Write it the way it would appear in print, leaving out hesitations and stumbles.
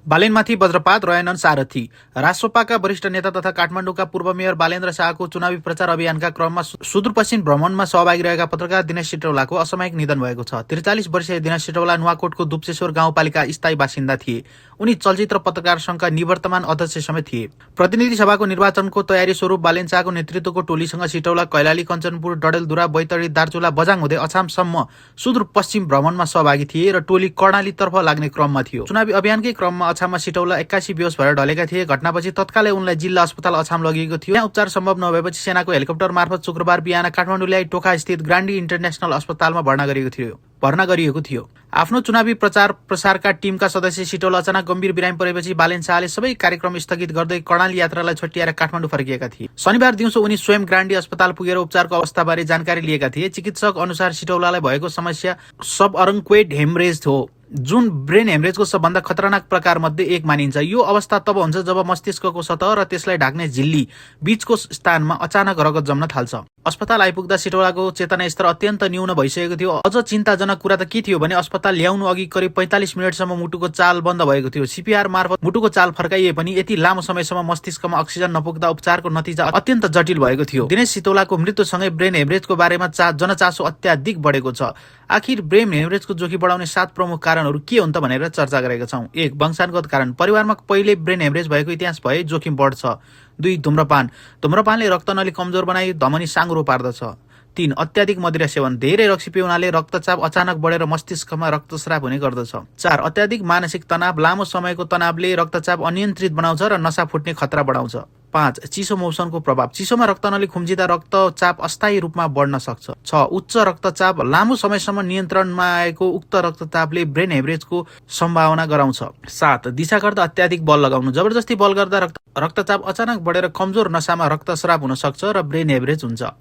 बालेनमाथि वज्रपात, रयानन सारथी। रासोपाका वरिष्ठ नेता तथा काठमाडौँका पूर्व मेयर बालेन्द्र शाहको चुनावी प्रचार अभियानका क्रममा सुदूरपश्चिम भ्रमणमा सहभागी रहेका पत्रकार दिनेश सिटौलाको असामयिक निधन भएको छ। 43 वर्षीय दिनेश सिटौला नुवाकोटको दुप्सेश्वर गाउँपालिका स्थायी बासिन्दा थिए। उनी चलचित्र पत्रकार संघका निवर्तमान अध्यक्ष समेत थिए। प्रतिनिधि सभाको निर्वाचनको तयारी स्वरूप बालेन शाहको नेतृत्वको टोलीसँग सिटौला कैलाली, कञ्चनपुर, डडेलधुरा, बैतडी, दार्चुला, बझाङ हुँदै अछामसम्म सुदूरपश्चिम भ्रमणमा सहभागी थिए र टोली कर्णालीतर्फ लाग्ने क्रममा थियो। चुनावी अभियानकै क्रममा अछाममा सिटौला 81 बेहोस भएर ढलेका थिए। घटनापछि तत्कालै उनलाई जिल्ला अस्पताल अछाम लगिएको थियो। त्यहाँ उपचार सम्भव नभएपछि सेनाको हेलिकप्टर मार्फत शुक्रबार बिहान काठमाडौँ ल्याई टोखा स्थित ग्रान्डी इन्टरनेसनल अस्पतालमा भर्ना गरिएको थियो। आफ्नो चुनावी प्रचार प्रसारका टिमका सदस्य सिटौला अचानक गम्भीर बिरामी परेपछि बालेन शाहले सबै कार्यक्रम स्थगित गर्दै कर्णाली यात्रालाई छुट्याएर काठमाडौँ फर्किएका थिए। शनिबार दिउँसो उनी स्वयं ग्रान्डी अस्पताल पुगेर उपचारको अवस्थाबारे जानकारी लिएका थिए। चिकित्सक अनुसार सिटौलालाई भएको समस्या सबअरङ्क्वेड हेमरेज हो, जुन ब्रेन हेमरेजको सबभन्दा खतरनाक प्रकार मध्ये एक मानिन्छ। यो अवस्था तब हुन्छ जब मस्तिष्कको सतह र त्यसलाई ढाक्ने झिल्ली बीचको स्थानमा अचानक रगत जम्न थाल्छ। अस्पताल आइपुग्दा सिटौलाको चेतना स्तर अत्यन्त न्यून भइसकेको थियो। अझ चिन्ताजनक कुरा त के थियो भने अस्पताल ल्याउनु अघि करिब 45 मिनटसम्म मुटुको चाल बन्द भएको थियो। सीपीआर मार्फत मुटुको चाल फर्काइए पनि यति लामो समयसम्म मस्तिष्कमा अक्सिजन नपुग्दा उपचारको नतिजा अत्यन्त जटिल भएको थियो। दिनेश सिटौलाको मृत्युसँगै ब्रेन हेमरेजको बारेमा जनचासो अत्याधिक बढेको छ। आखिर ब्रेन हेमरेजको जोखिम बढाउने 7 प्रमुख कारणहरू के हुन् त भनेर चर्चा गरेका छौं। 1. वंशानुगत कारण। परिवारमा पहिले ब्रेन हेमरेज भएको इतिहास भए जोखिम बढ्छ। 2. धूम्रपान। धूम्रपानले रक्तनली कमजोर बनाई धमनी साँघुरो पार्दछ। 3. अत्याधिक मदिरा सेवन। धेरै रक्सी पिउनाले रक्तचाप अचानक बढेर मस्तिष्कमा रक्तस्राव हुने गर्दछ। 4. अत्याधिक मानसिक तनाव। लामो समयको तनावले रक्तचाप अनियन्त्रित बनाउँछ र नसा फुट्ने खतरा बढाउँछ। 5. चिसो मौसमको प्रभाव। चिसोमा रक्तनली खुम्चिँदा रक्तचाप अस्थायी रूपमा बढ्न सक्छ। 6. उच्च रक्तचाप। लामो समयसम्म नियन्त्रणमा आएको उक्त रक्तचापले ब्रेन हेमरेजको सम्भावना गराउँछ। 7. दिशा गर्दा अत्याधिक बल लगाउनु। जबरजस्ती बल गर्दा रक्तचाप अचानक बढेर कमजोर नसामा रक्तस्राव हुन सक्छ र ब्रेन हेमरेज हुन्छ।